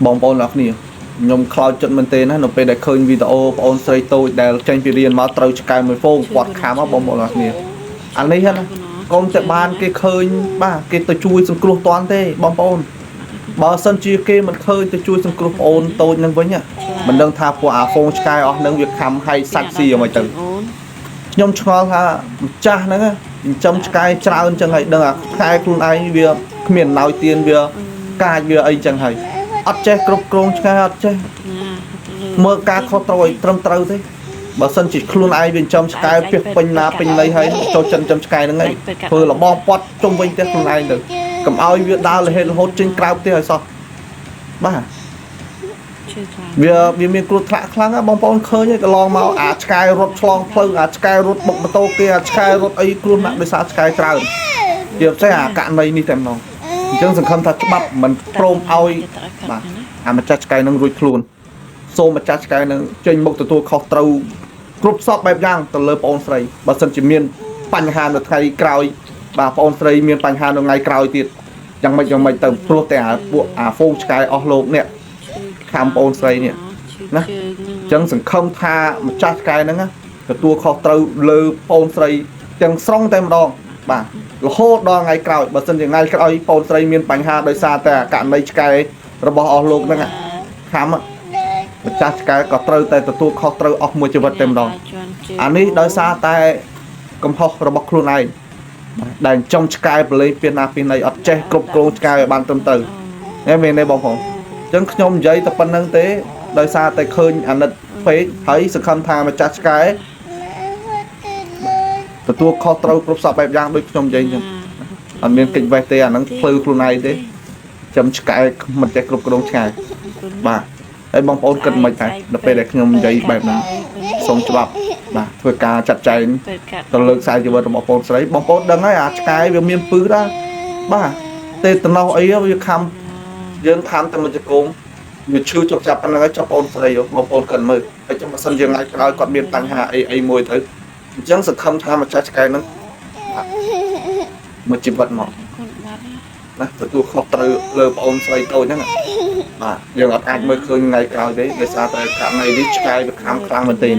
បងប្អូនទាំងអស់គ្នាខ្ញុំខ្លោចចិត្តមែនទេណានៅពេលដែលឃើញវីដេអូបងអូនស្រីតូចដែលចេញពីរៀនមកត្រូវឆ្កែមួយហ្វូងគាត់ខាំហ៎បងប្អូនទាំងអស់គ្នាអានេះណាកុំតែបានគេឃើញបាទគេទៅជួយសង្គ្រោះតាន់ទេបងប្អូនបើសិនជាគេមិនឃើញទៅជួយសង្គ្រោះបងអូនតូចនឹងវិញមិនដឹងថាពួកអាហ្វូងឆ្កែអស់នឹងវាខំហែកសាច់ស៊ីអ្វីទៅខ្ញុំឆ្ងល់ថាម្ចាស់ហ្នឹងចិញ្ចឹមឆ្កែច្រើនចឹងហើយដឹងអាឆ្កែខ្លួនឯងវាគ្មានណោយទៀនវាកាចវាអីចឹងហើយអត់ចេះគ្រប់គ្រងឆ្កែអត់ចេះមើលការខុសត្រូវឲ្យត្រឹមត្រូវទេបើសិនជាខ្លួនឯងវាចិញ្ចឹមឆ្កែពីពេញណាពេញណីហើយចូលចិញ្ចឹមឆ្កែហ្នឹងឯងធ្វើលបងពាត់ជុំវិញផ្ទះខ្លួនឯងទៅកុំឲ្យវាដើរលហេតរហូតចេញក្រៅផ្ទះឲ្យសោះបាទ ឈឺខ្លាំង វាមានគ្រោះថ្នាក់ខ្លាំងណាស់បងប្អូនឃើញហើយកន្លងមកអាឆ្កែរត់ឆ្លងផ្លូវអាឆ្កែរត់បុកម៉ូតូគេអាឆ្កែរត់អីគ្រោះថ្នាក់ដោយសារឆ្កែច្រើនជាពិសេសអាករណីនេះតែម្ដងអញ្ចឹងសង្ឃឹមថាច្បាប់មិនព្រមឲ្យបាទអាម្ចាស់ឆ្កែនឹងរួចខ្លួនសូមម្ចាស់ឆ្កែនឹងចេញមុខទទួលខុសត្រូវគ្រប់សពបែបយ៉ាងទៅលើបងអូនស្រីបើសិនជាមានបញ្ហានៅថ្ងៃក្រោយបាទបងអូនស្រីមានបញ្ហានៅថ្ងៃក្រោយទៀតយ៉ាងម៉េចយ៉ាងម៉េចទៅព្រោះតែអាពួកអាហ្វូងឆ្កែអស់លោកនេះ ខាំបងអូនស្រីនេះណា អញ្ចឹងសង្ឃឹមថាម្ចាស់ឆ្កែហ្នឹងណាទទួលខុសត្រូវលើបងស្រីទាំងស្រុងតែម្ដងបាទរហូតដល់ថ្ងៃក្រោយបើសិនជាថ្ងៃក្រោយបងស្រីមានបញ្ហាដោយសារតែករណីឆ្កែរបស់អស់លោកហ្នឹងខាំម្ចាស់ឆ្កែក៏ត្រូវតែទទួលខុសត្រូវអស់មួយជីវិតតែម្ដងអានេះដោយសារតែកំហុសរបស់ខ្លួនឯងបាទដែលចំឆ្កែប្រឡែងពីណាពីណីអត់ចេះគ្រប់គ្រងឆ្កែឲ្យបានត្រឹមត្រូវហេមែនទេបងប្អូន អញ្ចឹងខ្ញុំនិយាយតែប៉ុណ្្នឹងទេដោយសារតែឃើញអាណិតពេកហើយសង្ឃឹមថាម្ចាស់ឆ្កែទទួលខុសត្រូវគ្រប់សពបែបយ៉ាងដូចខ្ញុំនិយាយអញ្ចឹងអត់មានកិច្ចវេះទេអាហ្នឹងភ្លឺខ្លួនឯងទេចាំឆ្កែមិនចេះគ្រប់គ្រងឆ្កែបាទហើយបងប្អូនគិតមិនដែរដល់ពេលដែលខ្ញុំនិយាយបែបហ្នឹងសូមច្បាប់បាទធ្វើការចាត់ចែង ពេទ្យកាត់ ទៅលើខ្សែជីវិតរបស់បងស្រីបងប្អូនដឹងហើយអាឆ្កែវាមានពឹសដែរបាទទេតំណោះអីវាខំយើងខំតែមួយជង្គង់វាឈឺចុកចាប់ប៉ុណ្្នឹងហើយចុះបងស្រីបងប្អូនគិតមើលហើយចាំបើសិនយើងថ្ងៃក្រោយគាត់មានបញ្ហាអីអីមួយទៅអញ្ចឹងសង្ឃឹមថាម្ចាស់ឆ្កែហ្នឹងបាទមួយជីវិតមក កូនបាត់ ណាទទួលខុសត្រូវលើបងស្រីតូចហ្នឹងបាទយើងអត់អាចមើលឃើញថ្ងៃក្រោយទេដោយសារតែករណីនេះឆ្កែវាខំខ្លាំងមែនទែន